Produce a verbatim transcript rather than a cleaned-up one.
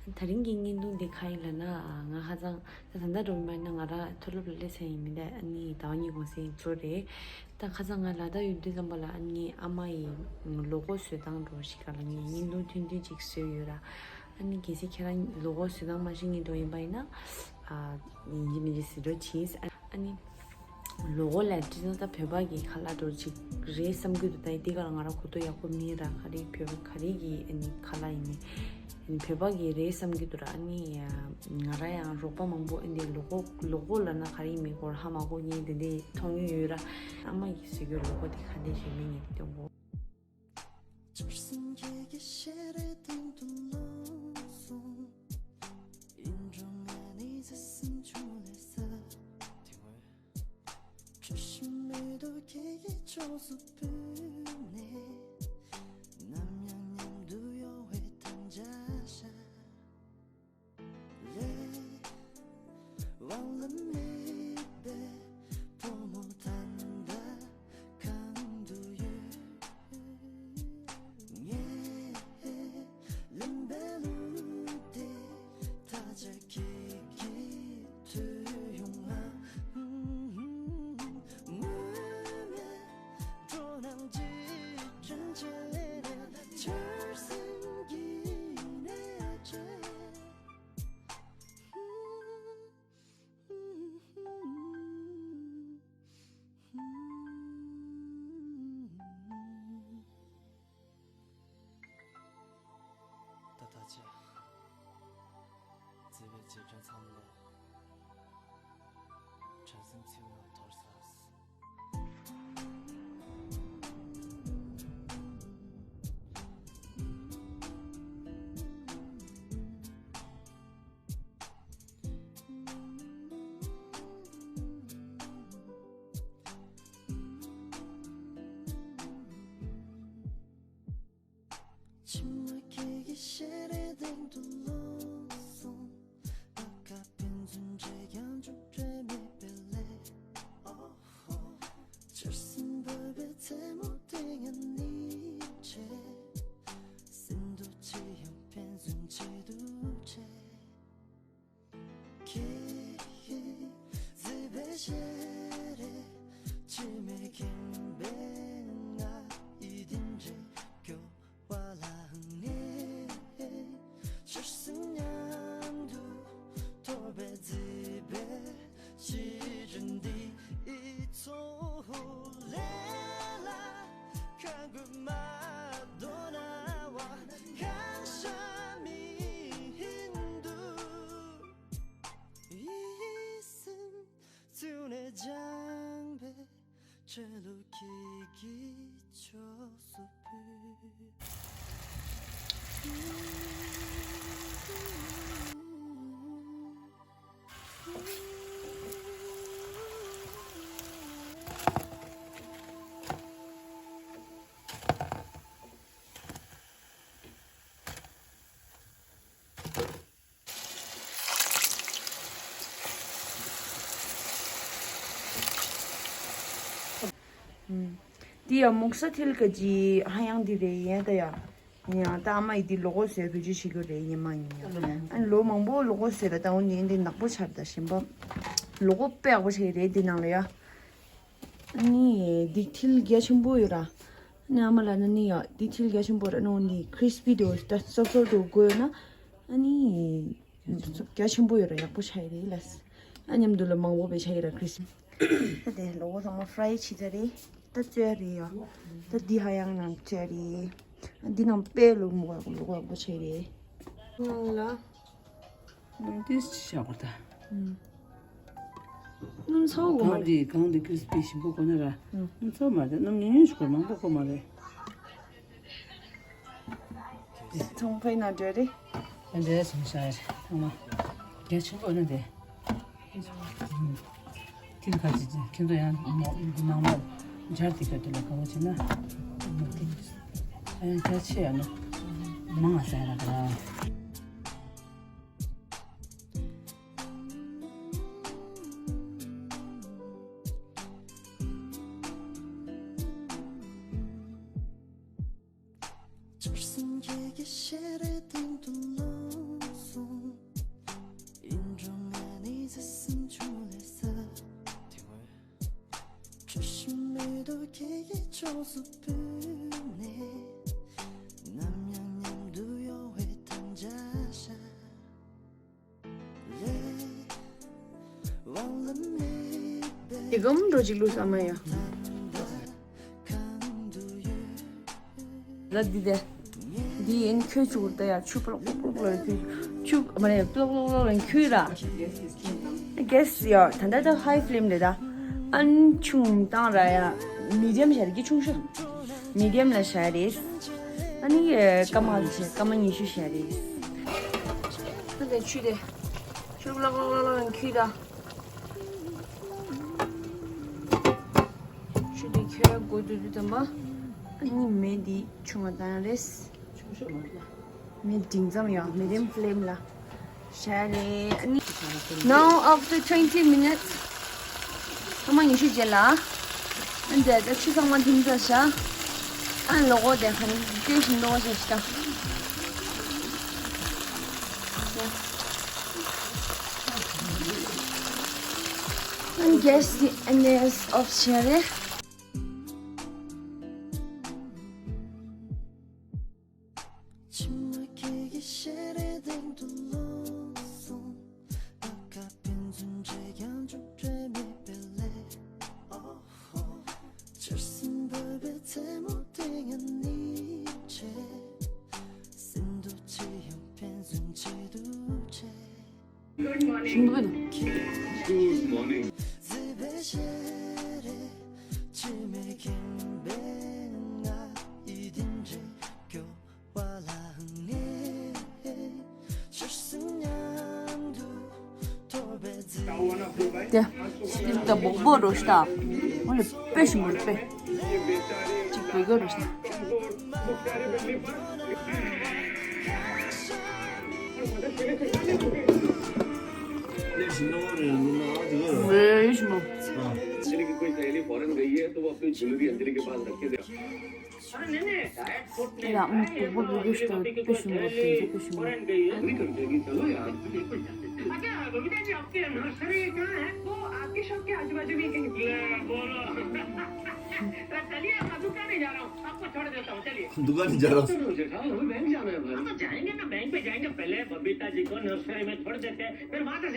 ད་རིང་གི་བརྙན་ཐུང་འདི་ག་ཡིན་ལབ་ན། ང་ཁ་སང་ད་ད་ལྟ་འགྲོ་མ་ཡིན་ན། ང་རང་མཐོ་སློབ་ལ་སླེབས་ཚར་ཡིན་མི་འདུག་ཨ་ནི་ཟླ་བ་གཉིས་གོང་ཚད་འགྲོ་རེད། ད་ཁ་སང་ང་ལ་དྭགས་ཡོད་དུས་ཙམ་པ་ལ། ཨ་ནི་ཨ་མ་ཡི་ལོ་གོ་བཟོ་སྟངས་འདྲ་ཞིག་ག་ལ་ངས་བརྙན་ཐུང་ཐུང་ཐུང་ཅིག་བཟོས་ཡོད་ར། ཨ་ནི་གལ་སྲིད་ཁྱེད་རང་ལོ་གོ་བཟོ་སྟངས་མ་ཤེས་མཁན་འདྲ་ཡིན་པ་ཡིན་ན། ཨ། ཡིན་གཅིག་མིན་གཅིག་གཟིགས་རོགས་གྱིས། ཨ་ནི་ལོ་གོ་ལབ་དུས་ཙང་ད་བོད་པ་གི་ཁ་ལག་འདྲ་ཅིག་རེད་བསམ་གྱི་འདུག་ད་འདི་ག་ལ་ང་རང་གོ་རྟོགས་ཡག་པོ་མེད་ར། ག་རེ་བོད་པ་ག་རེ་གི་ཨ་ནི་ཁ་ལག་ཡིན་མིན། ཨ་ནི་བོད་པ་གི་རེད་བསམ་གྱི་འདུག་ར། ཨ་ནི་ང་རང་ཡང་རོགས་པ་མང་པོ་ཨ་ནི་ལོ་གོ་ལོ་གོ་ལབ་ན་ག་རེ་ཡིན་མིན་སྐོར་ཧ་མ་གོ་མཁན་དེ་འདྲ་མཐོང་མྱོང་ཡོད་ར། ཨ་མ་གིས་བཟོས་ཀྱི་ལོ་གོ་དེ་ག་འདྲ་ཞིག་མིན་ངས་སྟོན་གོ། ད་ལྟ་ཆེ། མཛེས་པའི་རྗེས་དྲན་མཚམས་ལས། དྲན་སེམས་ཚིག་ནང་དོར་ས། འདི་ཡང་མུག་ས་ཐིལ་ག་ཅི་ཧ་ཡང་འདི་རེད་ཡིན་ད་ཡ། ཡང་ད་ཨ་མ་ཡིས་འདི་ལོ་གོ་བཟོས་བེད་སྤྱོད་བྱེད་རྒྱུ་རེད་ཡིན་མ་ཡིན་ཡང་། ཨ་ནི་ལོ་མང་པོ་ལོ་གོ་བཟོས་ལ་ད་འོ་ནི་འདི་ནག་པོ་ཆགས་ད་ཞིམ་པ། ལོ་གོ་དཔེ་ཡག་པོ་ཆགས་ཀྱི་རེད་འདི་ནང་ལ་ཡ། ཨ་ནི་འདི་ཐིལ་རྒྱ་ཆེན་པོ་ཡོད་ར། ཨ་ནི་ཨ་མ་ལ་ན་ནི་ཡ་འདི་ཐིལ་རྒྱ་ཆེན་པོ་ར་ནོ་འདི་ཁྲིས་པི་དུ་ད་སོབ་སོབ་དུ་དགོས་ན། ཨ་ནི། རྒྱ་ཆེན་པོ་ཡོད་ར་ཡག་པོ་ཆགས་ཡི་རེད་ལ། ཨ་མཉམ་དུ་ལ་མང་པོ་བེད་ཆགས་ཡི་ར་ཁྲིས། ད་དེ་ལོ་གོ་ཚང་མ་ཧྥ་རའི་བྱེད་ཚར་རེད། ད་བཙོས་རེད་ཡ། ད་འདི་ཧ་ཡང་ནང་བཙོས་རེད། འདི་ནང་དཔེ་ལོ་མོ་ག་ལོ་གོ་ཡག་པོ་ཆགས་རེད། ནང་ལ། ཏིས་ཤ་གོ་ད། སྣུམ་ཚ་བོ་གོ་མ་གང་རེད། དེ་གང་དེ་ཁྲིས་པི་ཞིམ་པོ་གོ་ན་ར། སྣུམ་ཚ་བོ་མ་རེད། སྣུམ་ཉུང་ཉུང་ཞིག་གོ། མང་པོ་གོ་མ་རེད། ཚོང་ཁང་ནང་འགྲོ་རེད། ཨ་འདྲའི་སོང་ཤག་ཚང་མ། རྒྱ་ཆེན་པོ་ནི་དེ། ཐིལ་ཁ་ཅིག་ཅིག་ཁྱེད་ཚོ་ཡང་ནང་ལ་སྦྱར་ཏེ་ཁྱོད་དེ་ལ་གང་བ་བྱེད་ན། ཨ་ཡང་རྒྱ་ཆེ་ཡ་ནི། མང་ང་ཟ་ཡ་ལ་ག་ར། དེ་གམ་འགྲོ་ཅིག་ལུས་ས་མ་ཡ། ལ་འདི་དེ། འདི་ཡིན་ཁྱོད་ཆུ་བུར་ད་ཡ་ཆུ་པློག་པློག་པློག་ལ་ཁྱོད་ཆུ་མ་རེད་པློག་པློག་པློག་ལ་ཁྱོད་ར། གེ་སི་ཡ་ད་ད་ད་ཧའི་ཕི་ལེམ་རེད་ད། ཨན་ཆུང་བཏང་ར་ཡ། མི་ཌི་ཡམ་བྱ་རེད་ཀྱི་ཆུང་ཤོས། མི་ཌི་ཡམ་ལ་བྱ་རེད། ཨ་ནི་སྐར་མ་སྐར་མ་ཉི་ཤུ་བྱ་རེད། ད་དེ་ཆུ་དེ། ཆུ་པློག་པློག་པློག་ལ་ཁྱོད་ར། ཆུ་དེ་ཁྱོད་ར་དགོས་དུས་དུས་དམ་པ། ཨ་ནི་མེ་འདི་ཆུང་བ་བཏང་ཡ་རེད། ཆུང་ཤོས་མ་རེད། མེ་འབྲིང་ཙམ་ཡང་མེ་ཌི་ཡམ་ཕི་ལེམ་ལ་བཞག་རེད། ཨ་ནི། Now after twenty minutes. སྐར་མ་ཉི་ཤུ་རྗེས་ལ། ཨ་འདྲ་ད་ཆུ་ཚང་མ་ཐིམ་ཚར་བཞག་ཨ་ལོ་གོ་དེ་ཁ་ནི་ལྟོས་ཤིག་ལྟོས་ཤིག་ཤི་ད། ཨ་གེ་སི་དེ་ཨ་ནི་ཨོཕ་བྱས་རེད། དེ་སྤིར་ད་སྦོག་སྦོག་རོ་ཤི་ད། འོ་ལེ་དཔེ་ཞིམ་པོ་རེད་དཔེ། ཅིག་བོད་སྐད་རོ་ཤི་ད། ཝེ་ཞིམ་པོ། अंजलि की कोई सहेली फॉरेन गई है तो वो अपनी ज्वेलरी अंजलि के पास रख के दे। ཡ་ཨུ་སྡུག་པོ་བོད་སྐད་ཤོད་དཔེ་ཞིམ་པོ་དེ་ཚོ་དཔེ་ཞིམ་པོ། पूरी कर देगी, चलो यार। अच्छा, बबीता जी, आपके नर्सरी कहाँ है? वो आपके शॉप के आजू बाजू में कहीं। ले, बोलो। तो चलिए, मैं दुकान नहीं जा रहा हूँ, आपको छोड़ देता हूँ, चलिए। दुकान नहीं जा रहा हूँ। तो जेठालाल, हमें बैंक जाना है भाई। हाँ, तो जाएंगे ना, बैंक पे जाएंगे, पहले बबीता जी को नर्सरी में छोड़ देते हैं, फिर वहां से